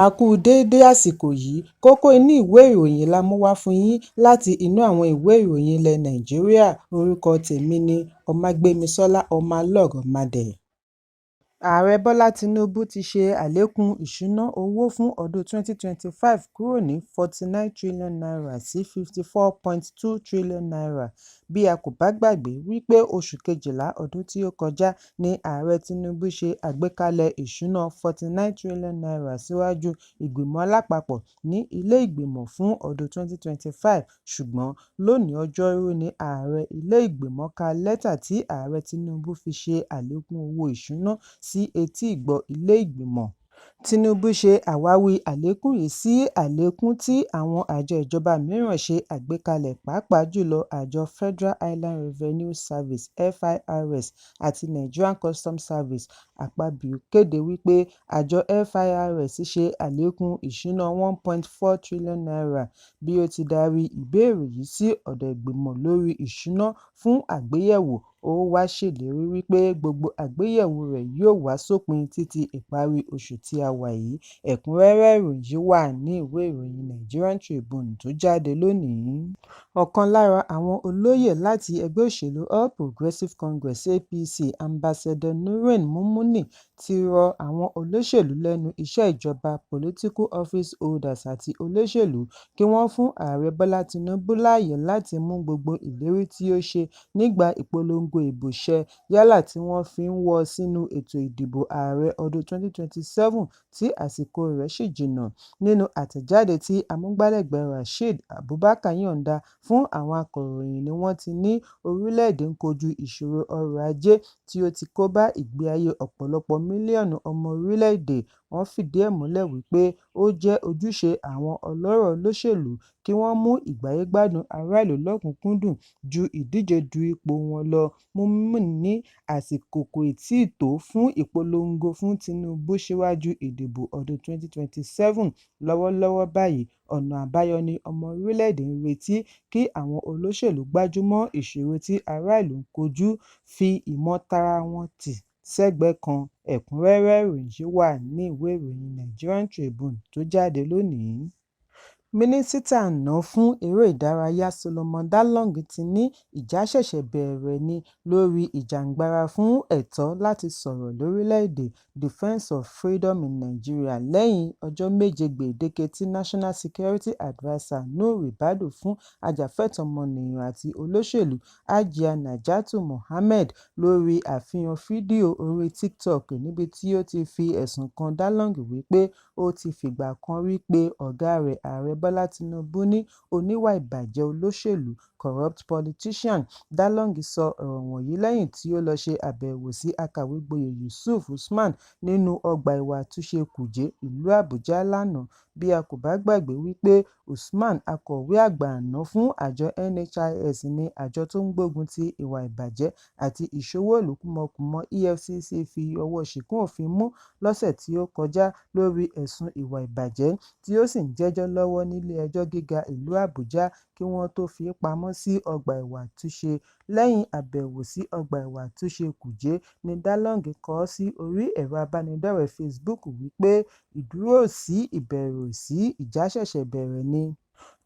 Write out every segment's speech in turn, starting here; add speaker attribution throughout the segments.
Speaker 1: A kú déédé àsìkò yìí. Kókó inú ìwé ìròyìn la mú wá fún yín láti inú àwọn ìwé ìròyìn ilẹ̀ Nàìjíríà. Orúkọ tèmi ni Ọmágbémisọ́lá Ọmọlọ́rọ̀mádé. Ààrẹ Bọ́lá Tinubu ti ṣe àlékún ìṣúná owó fún ọdún 2025 kúrò ní ₦49 trillion sí ₦54.2 trillion. Bí a kò bá gbàgbé wípé oṣù kejìlá ọdún tí ó kọjá ní Ààrẹ Tinubu ṣe àgbékalẹ̀ ìṣúná ₦49 trillion síwájú ìgbìmọ̀ alápapọ̀ ní ilé ìgbìmọ̀ fún ọdún 2025, ṣùgbọ́n lónìí Ọjọ́rú ní Ààrẹ ilé ìgbìmọ̀ ka lẹ́tà tí Ààrẹ Tinubu fi ṣe àlékún owó ìṣúná sí etí ìgbọ́ ilé ìgbìmọ̀. Tinubu ṣe àwáwí àlékún yìí sí àlékún tí àwọn àjọ ìjọba mìíràn ṣe àgbékalẹ̀, pàápàá jùlọ àjọ Federal Inland Revenue Service (FIRS) àti Nigerian Customs Service. Akpabio kéde wípé àjọ FIRS ṣe àlékún ìṣúná ₦1.4 trillion bí ó ti darí ìbéèrè yìí sí ọ̀dọ̀ ìgbìmọ̀ lórí ìṣúná fún àgbéyẹ̀wò. Ó wá ṣèlérí wípé gbogbo àgbéyẹ̀wò rẹ̀ yóò wá sópin títí ìparí oṣù tí a wà yìí. Ẹ̀kúnrẹ́rẹ́ ìròyìn yìí wà ní ìwé ìròyìn Nigerian Tribune tó jáde lónìí. Ọ̀kan lára àwọn olóyè láti ẹgbẹ́ òṣèlú All Progressives Congress (APC), Ambassador Nurain Mumuni, ti rọ àwọn olóṣèlú lẹ́nu iṣẹ́ ìjọba, political office holders, àti olóṣèlú kí wọ́n fún Ààrẹ Bọ́lá Tinubu láàyè láti mú gbogbo ìlérí tí ó ṣe nígbà ìpolongo ìbò ṣẹ, yálà tí wọ́n fi ń wọ́ ọ sínú ètò ìdìbò ààrẹ ọdún 2027 tí àsìkò rẹ̀ ṣì jìnnà. Nínú àtẹ̀jáde tí amúgbálẹ́gbẹ̀ẹ́ Rasheed Abubakar yọ̀ǹda fún àwọn akọ̀ròyìn ni wọ́n ti ní orílẹ̀-èdè ń kojú ìṣòro ọrọ̀ ajé tí ó ti kó bá ìgbé ayé ọ̀pọ̀lọpọ̀ mílíọ̀nù ọmọ orílẹ̀-èdè. Wọ́n fìdí ẹ̀ múlẹ̀ wípé ó jẹ́ ojúṣe àwọn ọlọ́rọ̀ olóṣèlú kí wọ́n mú ìgbáyé-gbádùn aráàlú lọ́kùn-ún-kúndùn ju ìdíje du ipò wọn lọ. Mumuni ní àsìkò kò tíì tó fún ìpolongo fún Tinubu síwájú ìdìbò ọdún 2027 lọ́wọ́lọ́wọ́ báyìí, ọ̀nà àbáyọ ni ọmọ orílẹ̀-èdè ń retí, kí àwọn olóṣèlú gbájúmọ́ ìṣòro tí aráàlú ń kojú, fi ìmọ̀-tara wọn tì sẹ́gbẹ̀ẹ́ kan. Ẹ̀kúnrẹ́rẹ́ ìròyìn yìí wà ní ìwé ìròyìn Nigerian Tribune tó jáde lónìí. Mínísítà àná fún eré ìdárayá Solomon Dalung ti ní ìjà ṣẹ̀ṣẹ̀ bẹ̀rẹ̀ ní lórí ìjàngbara fún ẹ̀tọ́ láti sọ̀rọ̀ lórílẹ̀-èdè (Defence of Freedom in Nigeria) lẹ́yìn ọjọ́ méje gbèdéke tí National Security Adviser Nuhu Ribadu fún ajàfẹ́tọ̀ọ́ ọmọnìyàn àti olóṣèlú Hajia Najatu Mohammed lórí àfihàn fídíò orí TikTok níbi tí ó ti fi ẹ̀sùn kan Dalung wípé ó ti fìgbà kan rí pe ọ̀gá rẹ̀ Ààrẹ Bọ́lá Tinubu ní oníwà ìbàjẹ́ olóṣèlú (corrupt politician). Dalung sọ ọ̀rọ̀ wọ̀nyí lẹ́yìn tí ó lọ ṣe àbẹ̀wò sí akàwégboyè Yusuf Usman nínú ọgbà ẹ̀wọ̀n àtúnṣe Kuje, ìlú Àbújá lánàá. Bí a kò bá gbàgbé wípé Usman, akọ̀wé àgbà àná fún àjọ NHIS, ní àjọ tó ń gbógun ti ìwà ìbàjẹ́ àti ìṣowó-ìlú kúmọkùmọ EFCC fi ọwọ́ ṣìkún òfin mú lọ́sẹ̀ tí ó kọjá lórí ẹ̀sùn ìwà ìbàjẹ́, tí ó sì ń jẹ́jọ́ lọ́wọ́ nílé-ẹjọ́ gíga ìlú Àbújá kí wọ́n tó fi í pamọ́ sí ọgbà ẹ̀wọ̀n àtúnṣe. Lẹ́yìn àbẹ̀wò sí ọgbà ẹ̀wọ̀n àtúnṣe Kuje ní Dalung kọ sí orí ẹ̀rọ ìbánidọ́rẹ̀ẹ́ Facebook wípé ìdúró ò sí, ìbẹ̀rẹ̀ ò sí, ìjà ṣẹ̀ṣẹ̀ bẹ̀rẹ̀ ni.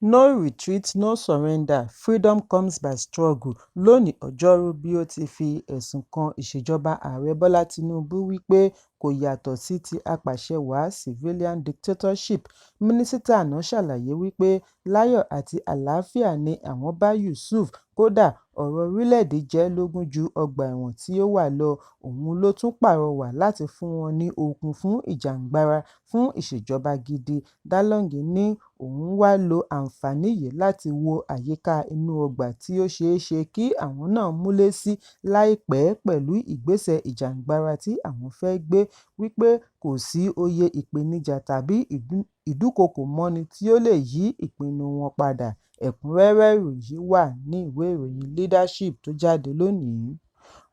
Speaker 1: No retreat, no surrender, freedom comes by struggle. Lónìí Ọjọ́rú, bí ó ti fi ẹ̀sùn kan ìṣèjọba Ààrẹ Bọ́lá Tinubu wípé kò yàtọ̀ sí ti apàṣẹwàá (civilian dictatorship). Mínísítà àná ṣàlàyé wípé láyọ̀ àti àlàáfíà ni àwọn bá Yusuf, kódà ọ̀rọ̀ orílẹ̀-èdè jẹ́ lógún ju ọgbà ẹ̀wọ̀n tí ó wà lọ. Òun ló tún pàrọwà láti fún wọn ní okun fún ìjàngbara fún ìṣèjọba gidi. Dalung ní òun wá lo àǹfààní yìí láti wo àyíká inú ọgbà tí ó ṣeé ṣe kí àwọn náà múlé sí láìpẹ́ pẹ̀lú ìgbésẹ̀ ìjàngbara tí àwọn fẹ́ gbé, wípé kò sí òye ìpèníjà tàbí ìdúkookò mọ́ni tí ó lè yí ìpinnu wọn padà. Ẹ̀kúnrẹ́rẹ́ ìròyìn yìí wà ní ìwé ìròyìn Leadership tó jáde lónìí.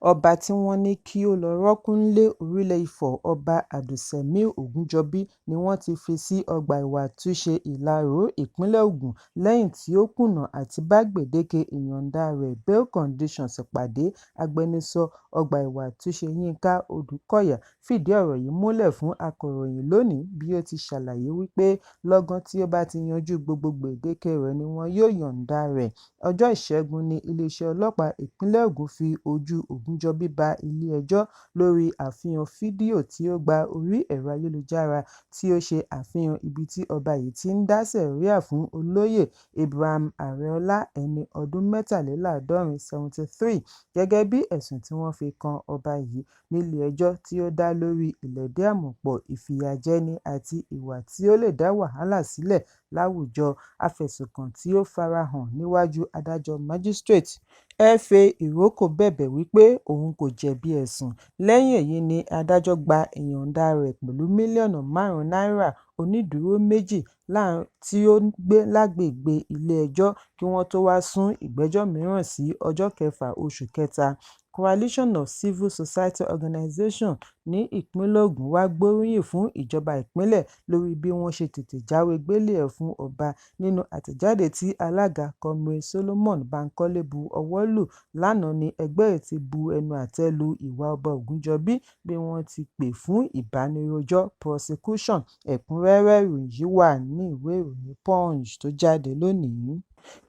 Speaker 1: Ọba tí wọ́n ní kí ó lọ́ọ́ rọ́ọ̀kùn nílẹ̀ orílẹ̀ Ifo, Ọba Àbdulsemiu Ògúnjọ́bí, ni wọ́n ti fi sí ọgbà ìwàtúnṣe Ìlaró, ìpínlẹ̀ Ògùn, lẹ́yìn tí ó kùnà àti bá gbèdéke ìyọ̀ǹda rẹ̀ bail conditions pàdé. Agbẹnusọ ọgbà ìwàtúnṣe Yínká Odùkọ̀yà fìdí ọ̀rọ̀ yìí múlẹ̀ fún akọ̀ròyìn lónìí bí ó ti ṣàlàyé wípé lọ́gán tí ó bá ti yanjú gbogbo gbèdéke rẹ̀ ni wọn yóò yọ̀ǹda rẹ̀. Ọjọ́ Ìṣẹ́gun ní iléeṣẹ́ ọlọ́pàá ìpínlẹ̀ Ògùn fi ojú Ògúnjọ́bí bá ilé-ẹjọ́ lórí àfihàn fídíò tí ó gba orí ẹ̀rọ ayélujára tí ó ṣe àfihàn ibi tí ọba yìí ti ń dá sẹ̀ríà fún Olóyè Abraham Arẹọlá, ẹni ọdún 73 73, gẹ́gẹ́ bí ẹ̀sùn tí wọ́n fi kan ọba yìí nílé-ẹjọ́ tí ó dá lórí ìlẹ̀dí-àmọ̀pọ̀ ìfìyàjẹni àti ìwà tí ó lè dá wàhálà sílẹ̀ láwùjọ. Afẹ̀sùnkàn tí ó farahàn níwájú adájọ́ Májísíréètì F. A. Iroko bẹ̀bẹ̀ wípé òun kò jẹ̀bi ẹ̀sùn. Lẹ́yìn èyí ni adájọ́ gba ìyọ̀ǹda rẹ̀ pẹ̀lú mílíọ̀nù 5 náírà, onídùúró méjì tí ó ń gbé lágbègbè ilé-ẹjọ́ kí wọ́n tó wá sún ìgbẹ́jọ́ mìíràn sí ọjọ́ kẹfà oṣù kẹta. Coalition of Civil Society Organisations ní ìpínlẹ̀ Ògùn wá gbóríyìn fún ìjọba ìpínlẹ̀ lórí bí wọ́n ṣe tètè jáwé gbélé ẹ̀ fún ọba. Nínú àtẹ̀jáde tí alága, Comrade Solomon Bankole bu ọwọ́ lù lánàá ní ẹgbẹ́ yìí ti bu ẹnu àtẹ́ lu ìwà Ọba Ògúnjọ́bí bí wọ́n ti pè fún ìbánirojọ́ prosecution. Ẹ̀kúnrẹ́rẹ́ ìròyìn yìí wà ní ìwé ìròyìn Punch tó jáde lónìí.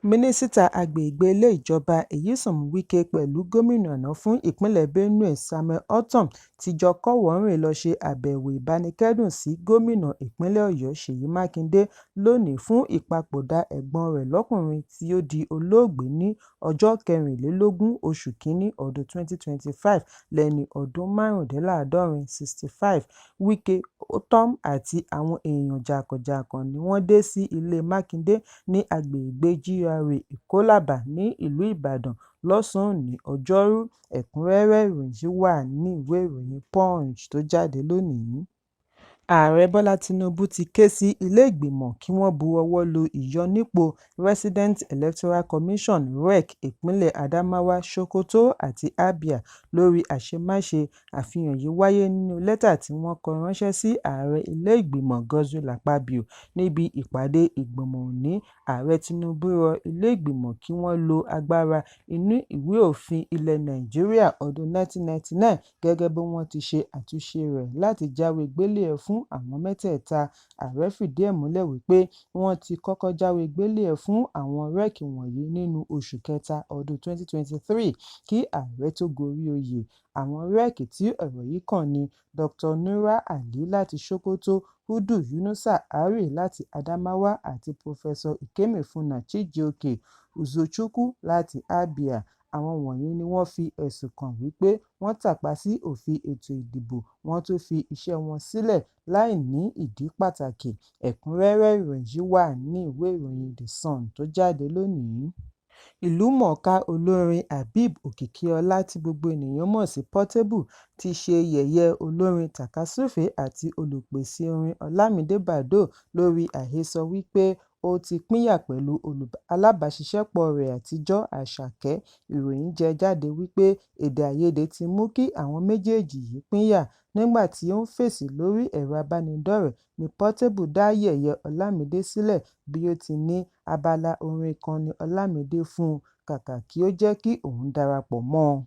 Speaker 1: Mínísítà agbègbè ilé ìjọba Nyesom Wike pẹ̀lú gómìnà àná fún ìpínlẹ̀ Benue Samuel Ortom ti jọ kọ́wọ̀ọ́rìn lọ ṣe àbẹ̀wò ìbánikẹ́dùn sí gómìnà ìpínlẹ̀ Ọ̀yọ́ Ṣèyí Mákindè lónìí fún ìpapòdà ẹ̀gbọ́n rẹ̀ lọ́kùnrin tí ó di olóògbé ní ọjọ́ 24 oṣù kínní ọdún 2025 lẹ́ni ọdún 75 65. Wike, Ortom àti àwọn èèyàn jàǹkànjàǹkàn ni wọ́n dé sí ilé Mákindè ní agbègbè GRA Ìkọ́làbà ní ìlú Ìbàdàn lọ́sàn-án òní Ọjọ́rú. Ẹ̀kúnrẹ́rẹ́ ìròyìn yìí wà ní ìwé ìròyìn Punch tó jáde lónìí. Ààrẹ Bọ́lá Tinubu ti ké sí ilé ìgbìmọ̀ kí wọ́n bu ọwọ́ lu ìyọnípò Resident Electoral Commission (REC) ìpínlẹ̀ Adamawa, Sokoto àti Abia lórí àṣemáṣe. Àfihàn yìí wáyé nínú lẹ́tà tí wọ́n kọ ránṣẹ́ sí ààrẹ ilé ìgbìmọ̀ Godswill Akpabio níbi ìpàdé ìgbìmọ̀ òní. Ààrẹ Tinubu rọ ilé ìgbìmọ̀ kí wọ́n lo agbára inú ìwé òfin ilẹ̀ Nàìjíríà ọdún 1999 gẹ́gẹ́ bí wọ́n ti ṣe àtúnṣe rẹ̀ láti jáwé gbélé ẹ̀ fún àwọn mẹ́tẹ̀ẹ̀ta. Ààrẹ fìdí ẹ̀ múlẹ̀ wípé wọ́n ti kọ́kọ́ jáwé gbélé ẹ̀ fún àwọn REC wọ̀nyí nínú oṣù kẹta ọdún 2023 kí ààrẹ tó gorí oyè. Àwọn REC tí ọ̀rọ̀ yìí kàn ní Dr. Nura Ali láti Sokoto, Hudu Yunusa Ari láti Adamawa àti Professor Ikemefuna Chijioke Uzochukwu láti Abia. Àwọn wọ̀nyí ni wọ́n fi ẹ̀sùn kàn wípé wọ́n tàpá sí òfin ètò ìdìbò, wọ́n tún fi iṣẹ́ wọn sílẹ̀ láì ní ìdí pàtàkì. Ẹ̀kúnrẹ́rẹ́ ìròyìn yìí wà ní ìwé ìròyìn The Sun tó jáde lónìí. Ìlúmọ̀ọ́ká olórin Habeeb Okikiola tí gbogbo ènìyàn mọ̀ sí Portable ti ṣe yẹ̀yẹ́ olórin tàkasúfèé àti olùpèsè orin Olamide Baddo lórí àhesọ wípé ó ti pínyà pẹ̀lú alábàáṣiṣẹ́pọ̀ rẹ̀ àtijọ́ Àṣàkẹ́. Ìròyìn jẹ jáde wípé èdè-àìyedè ti mú kí àwọn méjèèjì yìí pínyà. Nígbà tí ó ń fèsì lórí ẹ̀rọ ìbánidọ́rẹ̀ẹ́ ní Portable dá yẹ̀yẹ́ Olamide sílẹ̀ bí ó ti ní abala orin kan ni Olamide fún un kàkà kí ó jẹ́ kí òun darapọ̀ mọ́ ọn.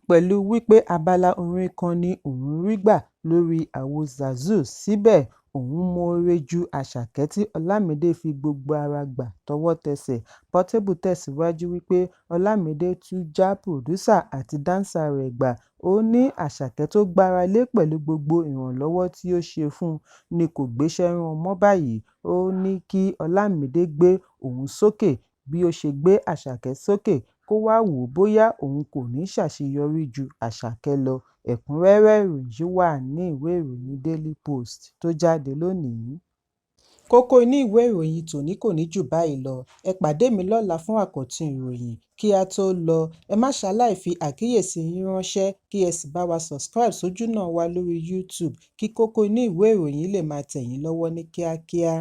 Speaker 1: Pẹ̀lú wípé abala orin kan ni òun rí gbà lórí àwo Zazu, síbẹ̀ òun mọ̀ọ́re ju Àṣàkẹ́ tí Olamide fi gbogbo ara gbà tọwọ́tẹsẹ̀. Portable tẹ̀síwájú wípé Olamide tún já pòdúsà àti dáńsà rẹ̀ gbà. Ó ní Àṣàkẹ́ tó gbára lé pẹ̀lú gbogbo ìrànlọ́wọ́ tí ó ṣe fún un ni kò gbéṣẹ́ rán mọ́ báyìí. Ó ní kí Olamide gbé òun sókè bí ó ṣe gbé Àṣàkẹ́ sókè kó wá wò ó bóyá òun kò ní ṣàṣeyọrí ju Àṣàkẹ́ lọ. Ẹ̀kúnrẹ́rẹ́ ìròyìn yìí wà ní ìwé ìròyìn Daily Post tó jáde lónìí. Kókó inú ìwé ìròyìn tòní kò ní jù báyìí lọ. Ẹ pàdé mi lọ́la fún àkọ́tún ìròyìn. Kí á tó lọ, ẹ má ṣaláì fi àkíyèsí yín ránṣẹ́ kí ẹ sì bá wa subscribe sójúnà wa lórí YouTube kí kókó inú ìwé ìròyìn lè máa tẹ̀ yín lọ́wọ́ ní kíákíá.